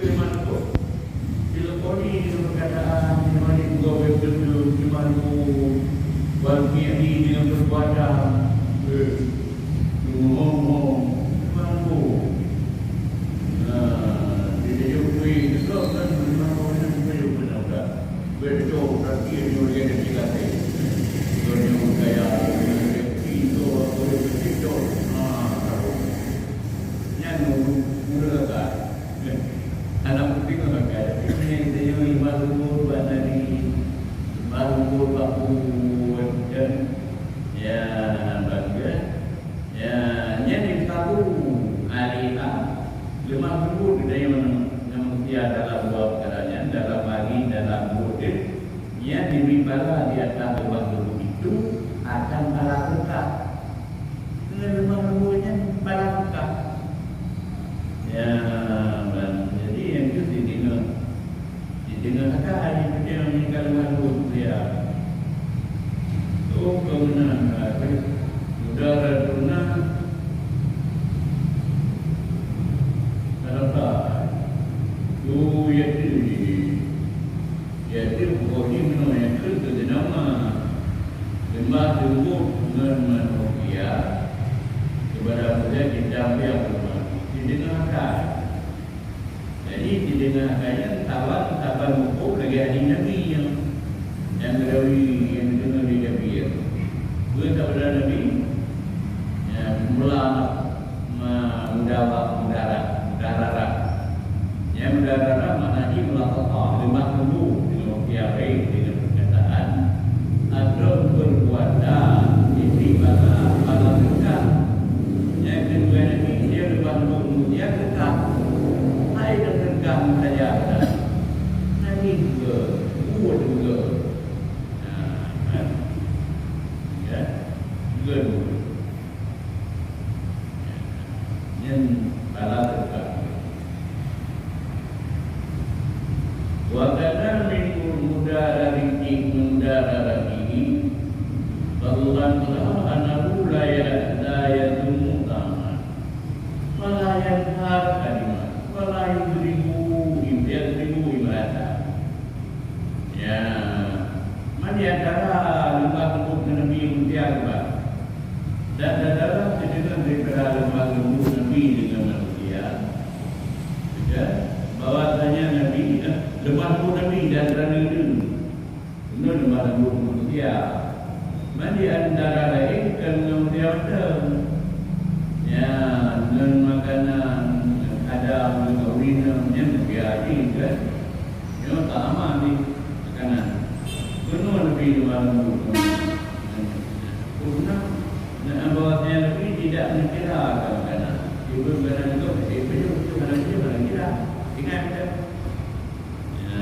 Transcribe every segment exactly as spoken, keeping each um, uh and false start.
Dilakoni dengan perkataan, dilakoni dua belas jam, dilakoni wan mi'adi dengan perbuatan. Eh, ngomong-ngomong, dilakoni. Nah, di dalam kuih itu kan memang orang yang perlu benar-benar. Betul, tapi dia orang yang dikasih. Dia orang yang kaya, dia orang yang pintar, dia orang yang betul. Ah, tahu. Nyan mula-mula kan. Aneuk muda ngon kakak, tapi meunyoe geutanyoe limong ploh dua hari, limong ploh dua puluh, kan? Ya, bangga. Ya, nyan disabu alaiha, limong ploh geutanyoe ngon, ngon manusia dalam dua peukara nyan, dalam hari, dalam buet. Nyan dibri pahala di atas limong ploh itu akan pahala teuka. Ngon limong ploh nyan pahala teuka. Ya, ban, jadi nyang tu sideungoe. Sideungoe akai, sideungoe ngon limong ploh dia. Oh, keu meunan, muda ratuna. Kenapa? Tu ya tu. Jadi, pokok jih meunoe nyang kheun keu geunama, leumah leumbot ngon manusia, keupada manusia jidambiang leumah, sideungoe akai. Jadi, sideungoe akai nyan saban, saban muphom lagèe hadih Nabi nyan, nyang geurawi, nyang geudeungoe lé Nabi nyan. Peue sabda Nabi? Ya, mula ma-, mudawa-, mudarat, mudararah. Ya, mudararah makna jih mulaqatah, limong ploh, dengan usia baik, dengan perkataan, atau perbuatan, isi bala, bala teuka. Ya, keduanya ni, dia limong ploh, dia teuka. Hai, dan teuka saja, nah. Nah, ni dua, dua, dua. Nah, kan? Ya, dua, dua. Nyan bala teuka. Wa kana min mudararihi, mudararihi, fadlan annahu la ya-, la yadhummu ta'man, wa la yanhar kalimat, wa la yudribu, yudribu imra'atan. Ya, man di antara limong ploh Nabi Musa keubah. Dan dalam sideungoe daripada limong ploh Nabi dengan manusia, ya, bahwasanya Nabi, eh, limong ploh Nabi dan raneuk-raneuk. Nyoe limong ploh manusia. Man di antara laén kon manusia mantong. Ya, ngon makanan, ngon adam, ngon ureueng inong, nyan biasa jih kan. Nyoe tak aman di makanan. Keunoe Nabi Muhammad. Karena, nah, bahwasanya Nabi tidak mencela akan makanan. Dia pun makanan itu, eh, penyuh, itu mana dia, mana dia. Ingat kan? Ya,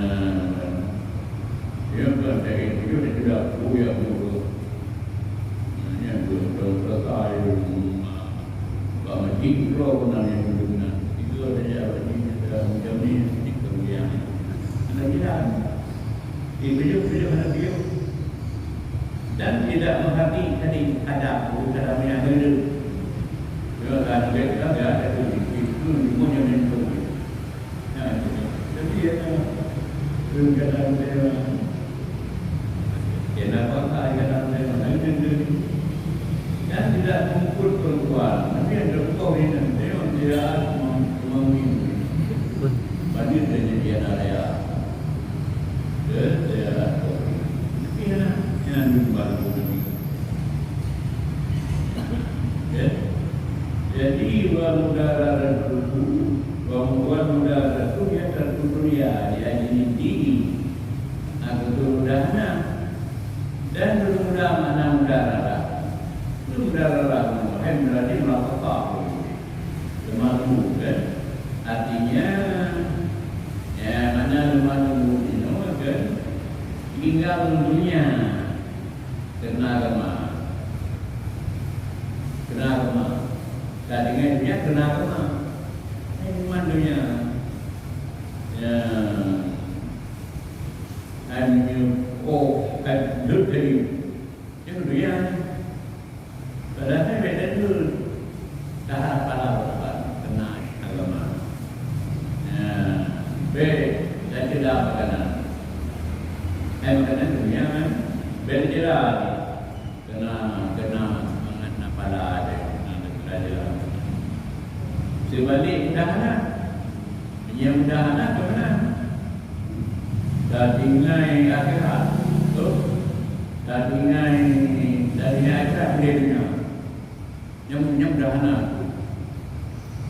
kan. Dia bukan dari penyuh, dia tidak, oh, ya, buruk. Nah, ini yang belum, belum selesai. Bak masjid keudroe keunan nyang geudeungoe. Tiga saja bak jih nyang macam ni, tiga kuliah. Anak jiran. Di beliau, beliau anak beliau. Dan tidak mengerti tadi adab, bukan adab yang ada. Dia akan lihat, dia ada tu, itu, itu, ilmu yang menentukan. Nah, jadi, ya, kadang-kadang dia, dia nampak tak, kadang-kadang dia, dan tidak mengukur perempuan. Tapi ada kau ini, dia, dia mem-, memilih. Banding dia jadi anak raya. Dia, dia, tapi anak, yang di luar tu. Ya. Jadi, wa mudararatuhu, wa mu-, wa mudararatuhu ya tarku dunya, ya, jadi tinggi. Nah, betul mudah nah. Dan betul mudah makna mudararah. Itu mudararah, hai berarti merasa apa? Lemah lembut, kan? Artinya, ya, makna lemah lembut ini, kan? Tinggal dunia. Kena agama. Kena agama. Tak dengan dunia, kena agama. Hai, iman dunia. Ya. Hai, dunia. Oh, kan, lut tadi. Yang dunia. Padahal kan beda tu. Dah hafal apa? Kena agama. Ya. Bèk taceuda makanan. Hai makanan dunia kan? Bèk taceuda. Kena, kena mangat na pala deh, na raja. Seubalek mudah hana. Nyang mudah hana keu meunan. Tatinggai akhirat. Betul? Tatinggai, tatinggai akhirat di dunia. Nyang, nyang mudah hana.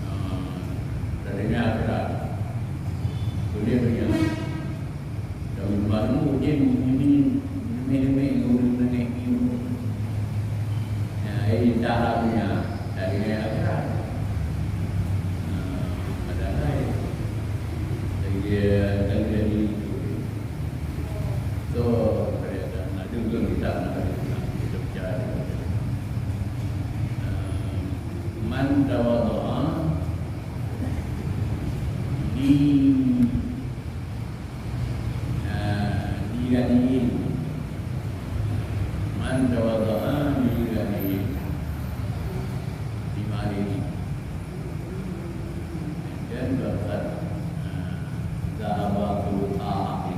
Ah, tatinggai akhirat. Boleh dunia. Dan baru dia mimpi, mimpi, mimpi, mimpi, mimpi. Ya, ini cara punya. Tatinggai akhirat. Ah, padahal dia, dia, dia, dia, So, ada dua kitab nak kita baca. Ah, man tawadha'a li, ah, li ghaniyyin. Man tawadha'a li ghaniyyin. Li malihi. Dan berkat, ah, zahaba thulutha akhi.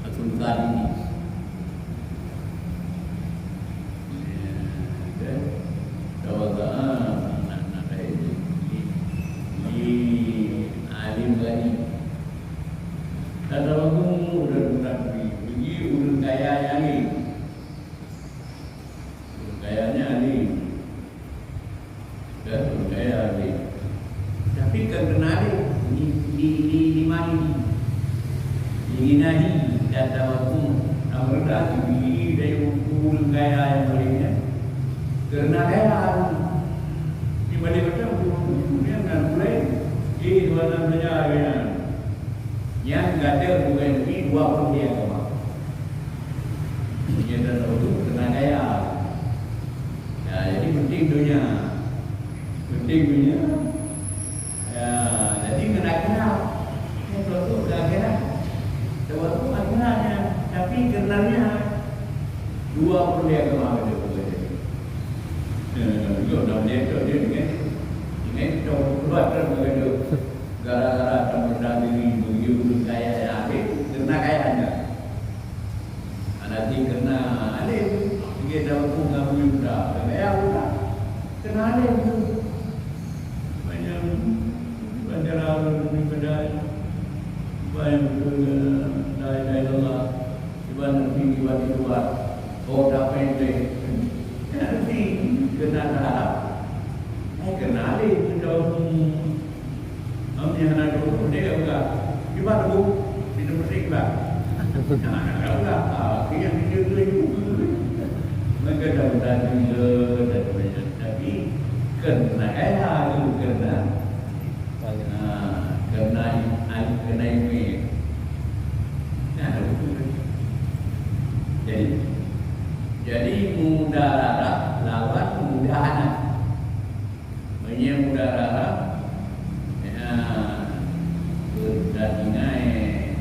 Thulutha ini. Ya, dan tawadha'a, nak, nak, eh, li, li alim ghani. Tatawadhu' dan, dan bagi ureueng kaya nyang alim. Ureueng kaya nyan alim. Dan ureueng kaya alim. Tapi kan kena alim. Ni, ni, ni, ni mari. Ni nahi dan tawadhu'. Amrullah diberi dari ureueng kaya nyang alim nyan. Karena kaya. Di balik macam tu, dia kan mulai. Eh, dua enam belajar dia. Nyan gata bukan di dua puluh dia agama. Nyan dah tahu tu kena kaya. Ya, jadi penting dunia. Penting dunia. Ya, jadi kena kira. Ini suatu kena kira. Suatu kena kira. Tapi kenalnya dua puluh dia agama betul-betul. Ya, juga dah dia tu dia dengan dengan kita buat terus begitu. Gara-gara tameureudah diri, beuyue ureueng kaya nyang alim, keureuna kaya nyan. Hana jih keureuna alim, lagèe Daud ngon Abu Yuda, keureuna kaya Abu Yuda. Keureuna alim tu. Banyak, banyak orang ibadah, banyak la ilaha illallah. Iban Nabi, iban di luwa, oh, dapet deh. Nyan Nabi keunan harap. Hai keunan lé, keu tahu. Am nyang hana tahu, dia buka. Iban tu, di tempat iban. Nah, hana tahu lah. Ah, yang dia tu, dia tu. Maka dah bertanya, dah bertanya. Tapi, keunan kaya, keunan. Ha, keunan, keunan imej. Nah, jadi, jadi mudararah lawan mudahana. Meunyoe mudararah, ya, tatinggai,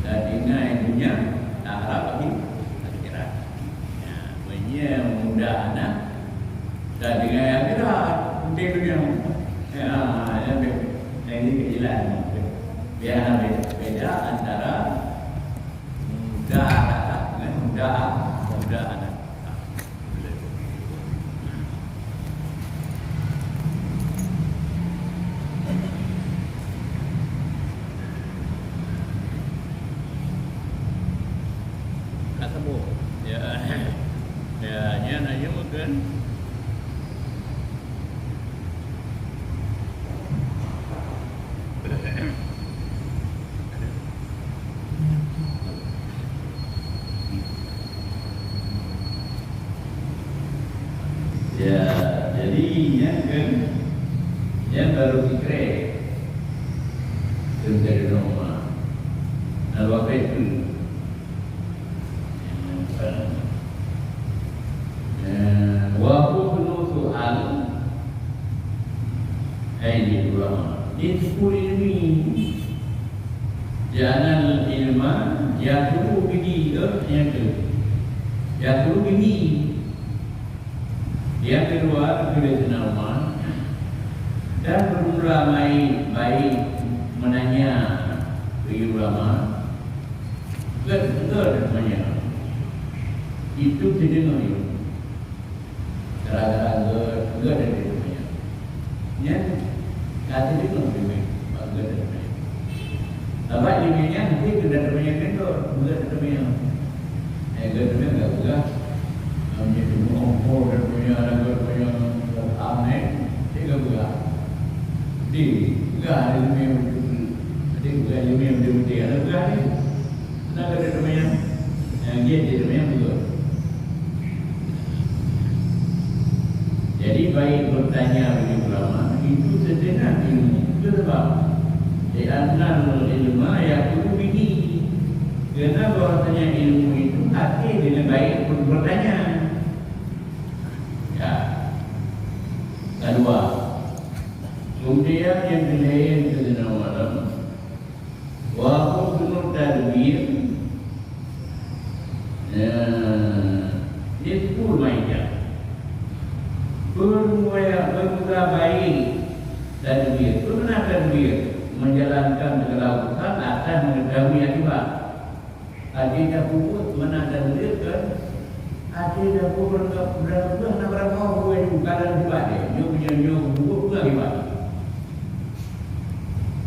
tatinggai dunia, taharap lagi akhirat. Ya, meunyoe mudahana, tatinggai akhirat, penting dunia. Ya, ya, be-, jadi keujeulasan. Biasa be-, beda antara mudararah dengan muda-, mudahana. Ka saboh. Ya. Ya, nyan ayoe kan. Ya, jadi nyan kan, nyan baru sikrek. Teuntèe di rumah. Lalu apa itu? Nyan, nyan, wa husnu su'al aidil ulama. Nisful ilmi. Li'annal ilma yathuru bihi, eh, nyan tu. Yathuru bihi. Yang kedua, keu Saidina Umar, dan bermula mai baik menanya Gét, gét teumanyong. Itu sideungoe yum. Gara-gara gét, gét teumanyong. Nyan ka sideungoe teumanyong, bak gét teumanyong. Sabab ileumèe nyan hase keu teumanyong keudroe, gét teumanyong. Eh, gét teumanyong gak peugah. Nyan teumanyong, oh, gét teumanyong, gét teumanyong, aneh, gét peugah. Di, peugah ileumèe beutôi. Jadi, bukan ilmu yang betul-betul. Ada bukan ni? Kenapa ada teman yang, yang dia dia teman yang betul? Jadi, baik bertanya bagi ulama, itu sejenak ilmu. Itu sebab, "Li'annal ilma yaqulu bihi." Kerana bahwasanya ilmu itu hati dengan baik pun bertanya. Ya. Kedua, kemudian yang lain kena malam, wa husnul tadbir, eh, nisful maijah. Peue meuya-, peumuka baik tadbir. Peue makna tadbir? Menjalankan segala urusan atas mengetahui akibat. Até tapeubuet meunan dan lé kan, até tapeubuet meunan, meunan hana barang mau buet ju, ka lheueh akibat deh. Nyoe, nyoe, nyoe buet peue akibat?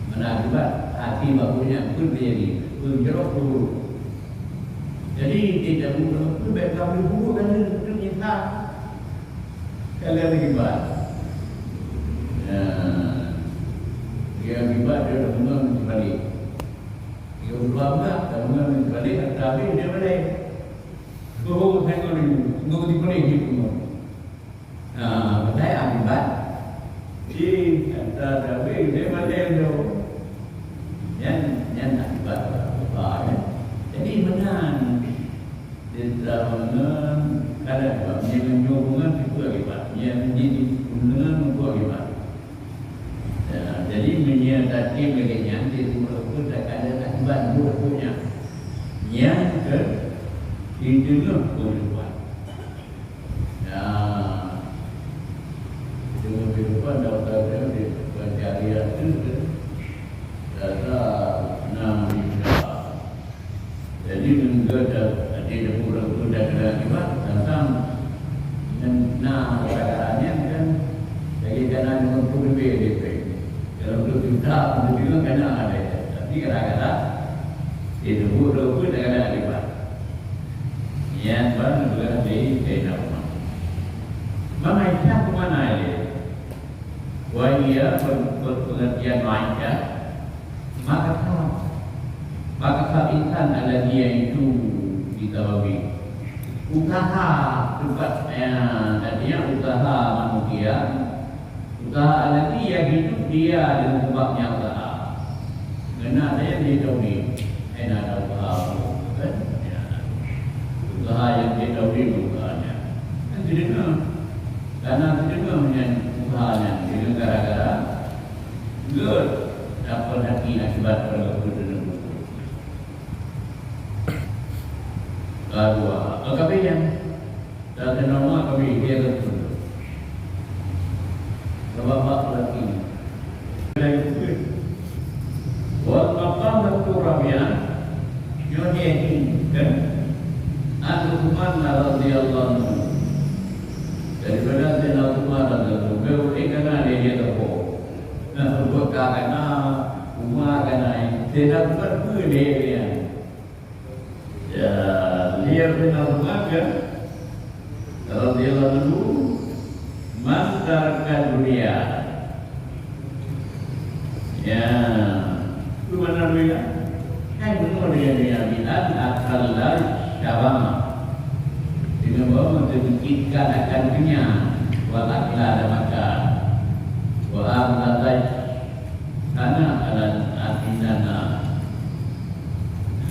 Meunan akibat, até bak buet nyan peue teujadi, peue jroh peue. Jadi, até tapeubuet meunan peue bèk ka lheueh buet kan lheueh, lheueh nyesal. Ka lheueh akibat. Nah, dia akibat dia dah meunan meubalek. Dia ulama, kalau ngon balik, tak habis dia balik. Bohong saya ngon, ngon di balik dia pun. Ha, betul akibat. Di, tak habis dia balik tu. Nyan, nyan akibat apa, ya. Jadi, meunan. Dia tak menang, kadang juga. Dia menjauh dengan itu akibat. Dia menjadi menang itu akibat. Ya, jadi, meunyoe tatem lagèe nyan, di uroe pun takada akibat buet pun nyan. Nyan keu di teungoh kehidupan. Ya, di teungoh kehidupan, dah udah di pencarian tu, tu. Dasar enam juta. Jadi, meunyoe dah, dah pura-pura dah kena akibat, tantang na keadaan nyan kan, lagi kena lima puluh lebih D P. Dalam dua juta, dua juta kena ada. Tapi kadang-kadang, dia tunggu dua puluh dah kena akibat. Nyan ban beureulah di Sayyidina Umar. Maka Aisyah ke mana dia? Wahia pen-, pen-, pengertian maisha, maka sama. Maka sama insan alladhi yaitu bisababi. Usaha tempat, eh, tadinya usaha manusia, usaha alladhi yang hidup dia dengan sebabnya usaha. Karena ada yang dia tahu ni, eh, nak ada usaha apa, kan? Ya. Usaha yang dia tahu ni usahanya. Kan dia dengar. Karena geudeungoe nyan usaha nyan deungon gara-gara geuh dapat haki akibat pada waktu tersebut. Kedua, kabeh nyan, dan nama kami dia betul. Sebab bak lagi. Wal maqamatu rabi'ah, nyoe jih kan, an Utsman radhiyallahu anhu. Daripada Sayyidina Utsman radhiyallahu anhu, beliau ni kana dia, dia teupeue. Nah, buet ka kana, Umar kana, Sayyidina Utsman peue dia, dia? Ya, dia bin Abu Bakar radhiyallahu anhu, "Man taraka dunya." Ya, itu mana dunia? Kan benar dia, dia bilang akal syabab. Dengan bawa sedikitkan akan dunia, wal akla dan makan. Wa amlataj Tanah alat atinana.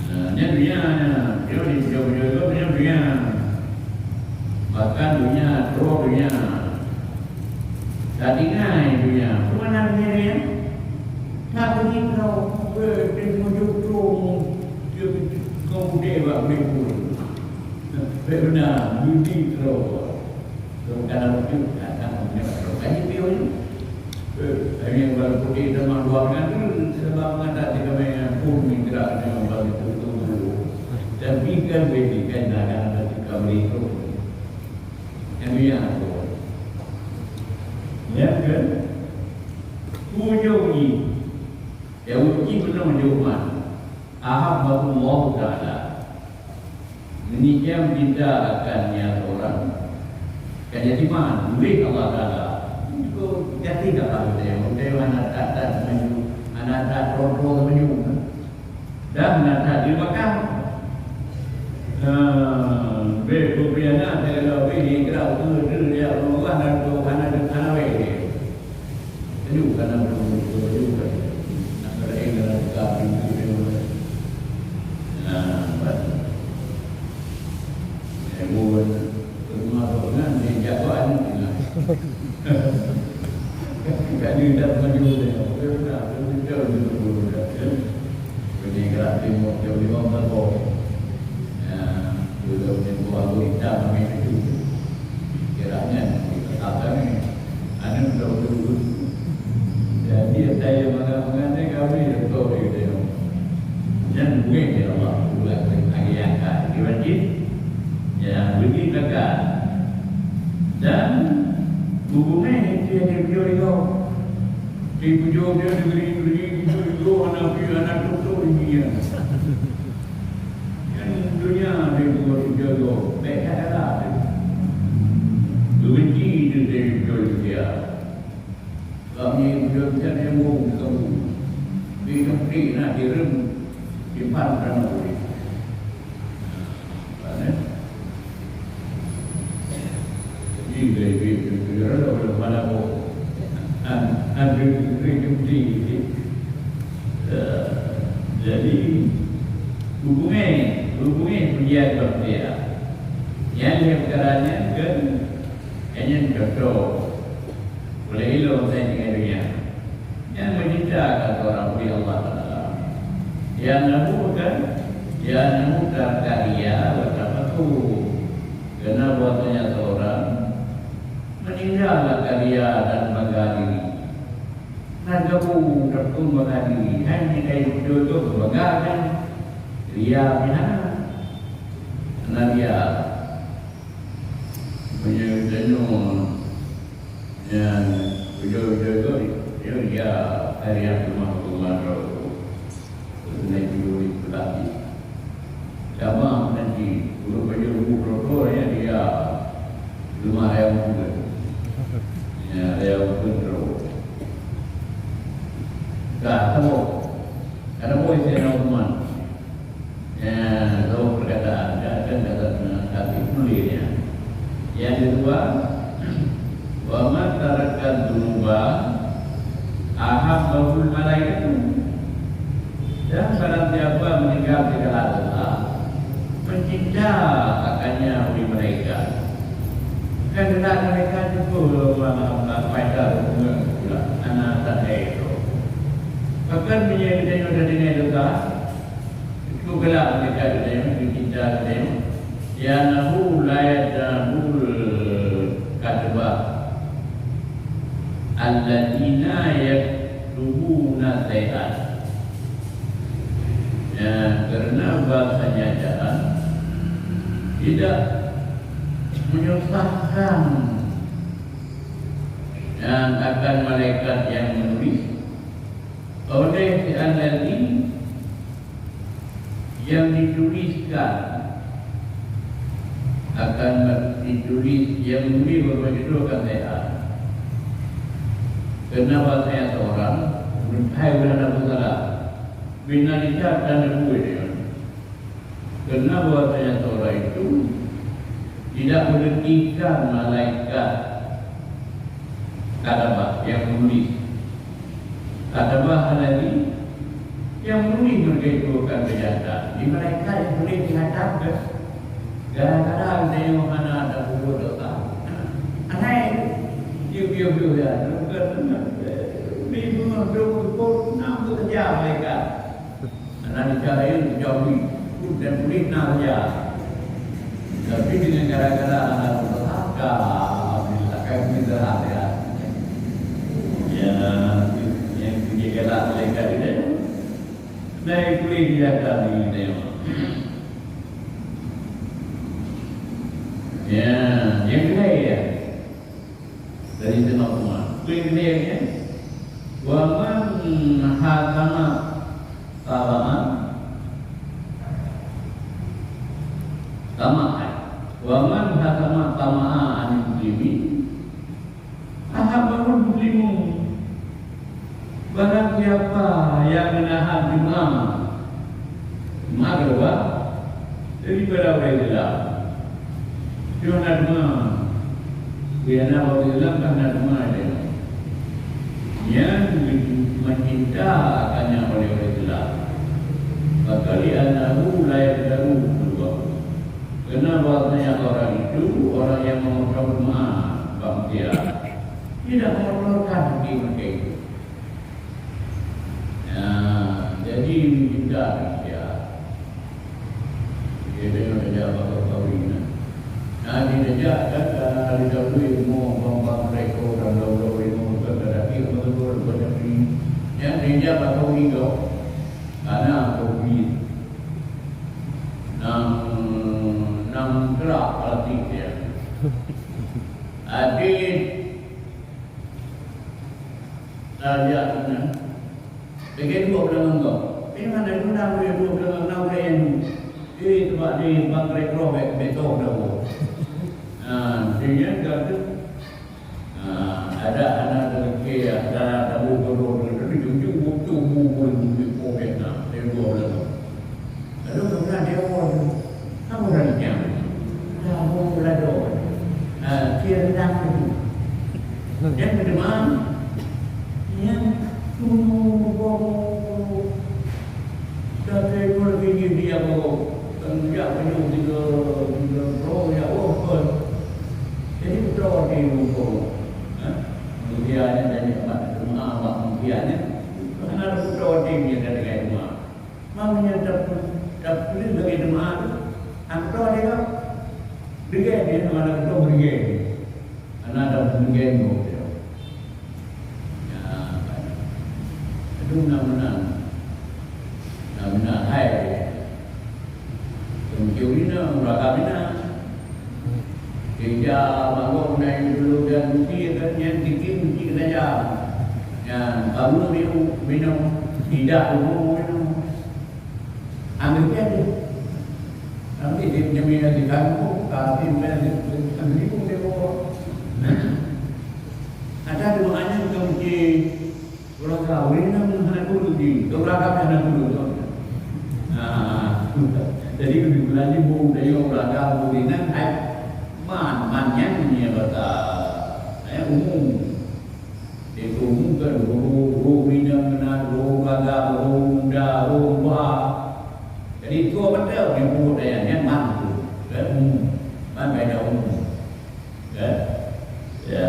Nah, nyan dunia, nyan. Dia ni, dia, dia, dia, dia dunia. Bahkan dunia, terus dunia. Tadi ngai dunia. Kemana dunia, dunia? Tak begitu. Eh, dia menuju tu. Dia kau budaya buat boleh pun. Baik benar, budi terus. Bukan dalam tu, datang punya baru. Kan dia pion ni. Eh, saya yang baru putih sama dua dengan tu, sebab mengatakan tiga main pun mitra ni. Kan beri, kan dah, dah, dah suka beri tu. Kan dia tu. Ya kan? Ujung ni. Ya, uji penuh di umat. Ahabbahullahu Ta'ala. Meunyoe cinta akan nyan orang, kan jadi man, uleh Allah Ta'ala. Itu jadi dah tahu dia. Mungkin anak tak, tak menyuruh, anak tak kontrol menyuruh. Dan na that di Makkah. Nah, beh, bukriana, saya kata, beh, di Iqra, tu, tu, dia, Allah, dan tu, hana, hana, weh, dia. Sejuk, kan, tu, tu, sejuk, kan. Nak kena, eh, dalam kitab, pintu, dia, nah, buat. Eh, buat. Rumah, tu, kan, dia jaga, anak, dia. Jadi, tak maju dia. Dia pernah, dia pernah, dia pernah, dia pernah. Jadi, gerak timur, jauh lima belas tahun. Ya, dia dah punya buah gurita kami itu. Geraknya, kita tak tahu ni. Anu dah dulu. Jadi, saya makan-makan ni, kami dah tahu dia tengok. Nyan bukan dia Allah, bukan lagi angkat. Dia wajib. Ya, bagi zakat. Dan hubungan itu yang dia beliau itu. Di ujung dia negeri-negeri itu, itu anak pi, anak tutup ini ya. Yang dunia dia buat itu, baik tak ada. Benci itu dari beliau dia. Kami beliau dia yang mau kamu. Di negeri nak direm, simpan kerana boleh. Jadi, dari, dari, dari, dari, dari mana pun. An-, an-, dari, dari, dari, dari, eh, jadi, hubungi, hubungi pujian bak dia. Yang dia perkara nya kan, hanya contoh. Boleh ilmu saya dengan dunia. Nyan meucinta keu seurang, bri Allah Taala. Li'annahu kan, li'annahu taraka riya wa tafakhur. Karena bahwasanya seorang meninggalkan riya dan bangga diri. Nah, gabung teupeue bangga diri. Hai, ni kai beutôi tu bangga kan? Riya pih hana. Hana riya. Meunyoe tanyoe nyang beujeuet-beujeuet, ya, ya, hari yang cuma rumah tu. Naik dulu di pelati. Sama nanti, urut baju buku rokok, ya, dia rumah yang muda. Ya, yang muda terus. Dah, sama. Ada boy saya nak rumah. Ya, so perkataan, ya, kan kata, kata tulis, ya. Yang kedua, wa man taraka dzunuba ahabbahul malaikatu. Dan barang siapa meninggal segala dosa, mencinta akannya oleh malaikat. Kan kena malaikat itu, Allah Maha Kuasa, pula anak tak ada itu. Bahkan menyebutnya sudah dengan dosa, Itu geulak malaikat geutanyoe, geucinta geutanyoe. Li'annahu la yadhabul katbah alladzina yaktubuna sayyi'at. Ya, karena bahasanya jahat tidak menyusahkan yang akan malaikat yang menulis oleh si alladzi yang dituliskan akan ditulis, yang menulis bermaksud akan saya. Karena bahasanya seorang, hai bulan Abu Salah, bina dicap dan dibuat dia. Karena bahasanya seorang itu tidak menghentikan malaikat katabah yang menulis. Katabah alladzi yang menulis mereka itu akan kejahatan. Di malaikat yang tulis kejahatan ke? Gara-gara dia yang mana ada buat dosa. Anai, piu-piu-piu ya, bukan, eh, lima puluh enam tu saja malaikat. Anak dicari jauhi, pun dan boleh nak saja. Tapi dengan gara-gara anak durhaka, alhamdulillah, kan kita ya. Ya, yang kerja galak malaikat itu. Dari kulit dia tadi dia. Ya, nyang keuhai ya. Dari Sayyidina Umar. Peue nyang keuhai ya? Wa man hakama tama'an, tama'an. Wa man hakama tama'an anil muslimin, ahabbahul muslimun. Barang siapa yang menahan jemaah, jemaah keluar daripada orang Islam, dia nak jemaah, dia nak orang Islam kan nak jemaah dia. Yang mencintakannya oleh orang Islam, maka li annahu la yaqdaru. Karena bahwasanya orang itu orang yang memohon maaf bak manusia, tidak memohonkan hati mereka itu. Ya, jadi minta manusia. Dia tengok saja apa kau kawin. Nah, dia saja kan, ah, dia tahu ilmu bang-bang mereka dan dua-dua ilmu betul tetapi betul banyak ni. Yang dia apa kau ni kau? Karena covid. Nang, nang gerak pelatih dia. Adik tajak sana. Bagi dua belah mangga. Ini mana guna boleh dua belah mangga boleh yang tu. Eh, sebab di bangkai roh bek betul dah. Nah, dia kata, ah, ada anak lelaki, ada tamu guru, dia tunjuk buku, buku, buku, buku, buku, buku, buku, buku, Lalu kemudian dia pun, kamu dari jam. Kamu lado. Ah, dia rendam itu. Dan berteman, yang tunggu, tapi mulai dia bawa. Kan dia punya tiga, tiga pro, ya Allah. Jadi betul dia lupa. Ha? Kemudian dia banyak banget doa, bak kemudiannya, karena betul dia, dia kata rumah. Maknanya tap-, tapeuleueh lagèe jeumaáh tu, aneuk droe teuka. Deungon dia, aneuk droe meureugen. Aneuk droe meureugen, oh, dia. Ya, kan. Aduh, na meunan. Na meunan, hai. Mungkin ina, uraka ina. Sehingga bangun dari dulu dan bukti akan yang tinggi bukti saja. Yang baru minum, minum, tidak umum minum. Ambil dia tu. Tapi dia punya minum di kampung, tapi minum di kampung dia bawa. Ada dua hanya bukan mungkin Uraka, ureueng inong hana kureueng jih, uraka hana kureueng. Nah, jadi kesimpulannya bu daya uraka bu inong hai man, man nyan nyan kata, eh, umum. Itu umum kan, roh, roh inong kena, roh uraka, roh muda, roh tua. Jadi tua betul nyebut daya nyan man tu, kan umum, man beda umum. Ya. Ya.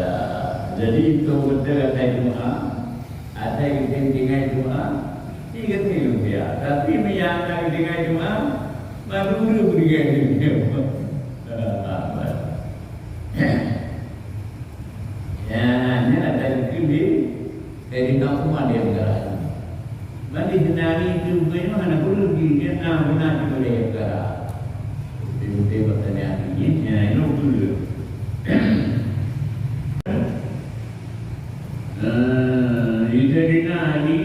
Jadi, untuk betul asai Jumaat, asai geutem tinggai Jumaat, tiga triliun rupiah. Tapi, meunyo hana geutinggai Jumaat, baru dua puluh tiga triliun. Ya, nyan ada geutem di Jadi, tak cuma dia bergerak. Mandi senari itu bukannya hana perlu di dia, nah, benar juga dia bergerak. Betul-betul pertanyaan ini, ya, ini betul. Eh, itu di nari,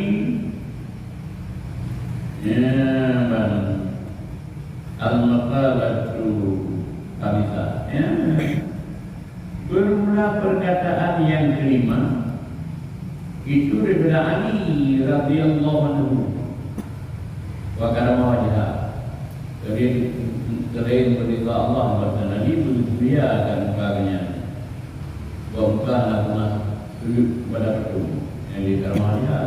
ya, bang. Al-maqalatu khamisah. Ya. Bermula perkataan yang kelima, itu daripada Ali radhiyallahu anhu. Wa karama wajha. Selain, selain berita Allah, bahasa Nabi bermuliakan mukanya. Wa mukana pernah sujud kepada patung yang dikarama wajha.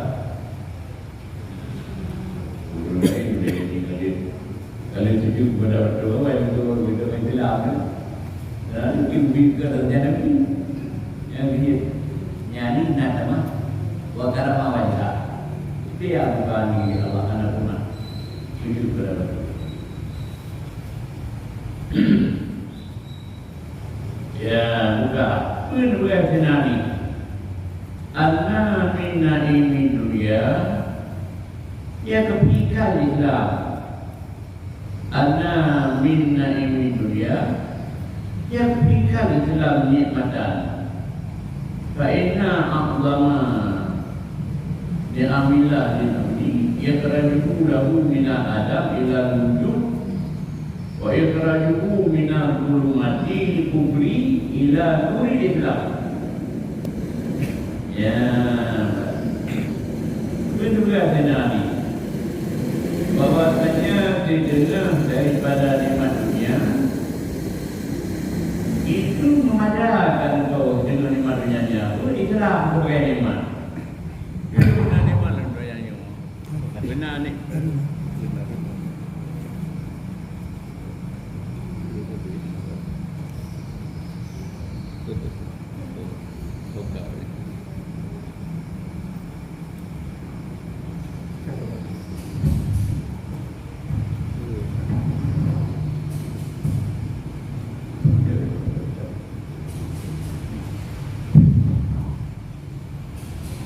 Guru lain boleh jadi khalid. Khalid sujud kepada patung, awai betul, betul, betul, betul. Dan itu lebih ke darjah Nabi. Yang dia nyanyi nak sama wa karama wajha. Itu yang bukan di Allah Taala pernah sujud kepada patung. Ya, buka. Peue bukan senari? Anna min naimi dunya, ya, kebaikan Islam. Anna min naimi dunya, Yakfikal Islam nikmatan, fa inna a'zama ni'amillah lil abdi ikhrajuhu lahu minal adam ilal wujud, wa ikhrajuhu minaz zulumatil kufri ila nuril Islam. Ya, beutôi Saidina Ali, bahwasanya seudeungoh daripada nikmat dunia itu memadahkan keu deungon nikmat dunia nyan, Islam sebagai nikmat. Itu beuna nikmat lom donya nyoe. Beuna nikmat.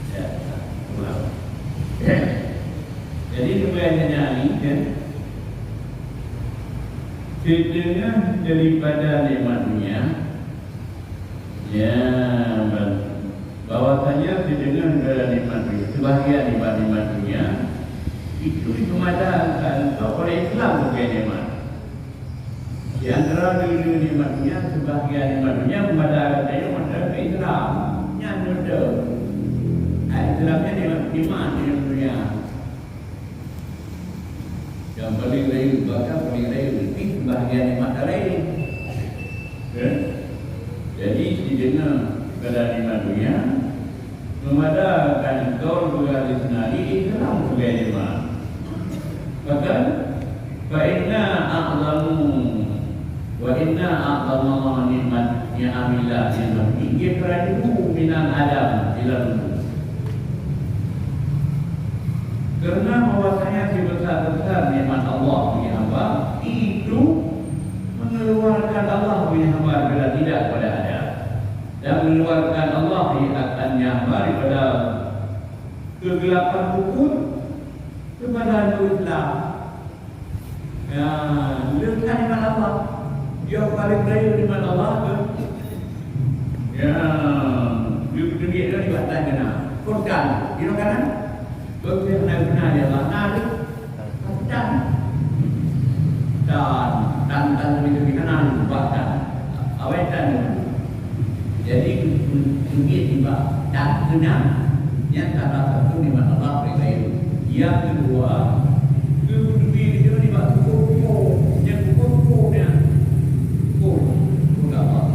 Ya, ulang. Jadi, sebenarnya ni, kan, seudeungoh daripada nikmat dunia, ya, ban-, bahwasanya seudeungoh daripada nikmat dunia, sebahagian daripada nikmat dunia, itu dipemadahkan oleh Islam sebagai nikmat. Di antara dua-dua nikmat dunia, sebahagian nikmat dunia memadahkan tanyoe mantong keu Islam. Nyan beutôi. Hai, Islam nyan nikmat, nikmat dunia. Nyang paléng rayeuk, bahkan paléng rayeuk pih sebahagian nikmat laén. Ya? Jadi, seudeungoh daripada nikmat dunia, memadahkan kaul Saidina Ali Islam sebagai nikmat. Bahkan, fa inna a'zamu, wa inna a'zama nikmat ni'amillah lil abdi ikhrajuhu minal adam ilal wujud. Karena bahwasanya sebesar-besar nikmat Allah bagi hamba itu mengeluarkan Allah bagi hamba daripada tidak kepada ada. Dan mengeluarkan Allah di akan nyang daripada kegelapan kufur kepada nur Islam. Ya, leuka nikmat Allah. Dia paléng rayeuk nikmat Allah tu. Ya, dia beuteubiet dah di batang kena. Furqan, di kanan. Beuteubiet na guna dia Allah. Na dia. Dan, dan, dan, dan, dan, dan, dan, awai dan. Jadi, seubiet nibak dan keunong, nyan salah satu nikmat Allah bri keu. Nyang keudua, keu leubeh jeuet nibak kupu-kupu, nyang kupu-kupu nyan, kupu, kupu Allah.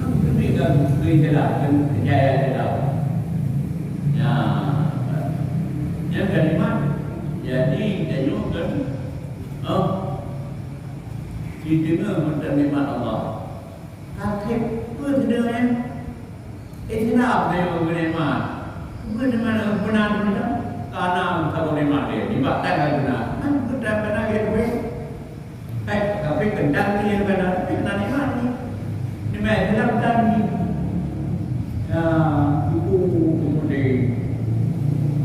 Kan keuneuk dan keu jalan, keu jaya jalan. Nyan, nyan kalimat. Jadi, tanyoe kan, oh, sideungoe mantong nikmat Allah. Sakét peue sideungoe nyan? Islam tanyoe geunikmat. Peue nikmat meunan mantong? Kana saboh nikmat lé, nibak tan ka guna. Kan peue tan ka na lé. Hai, tapi keudang ni yang benar, tapi kena nikmat ni. Nikmat Islam dan ni. Ya, itu kemudian.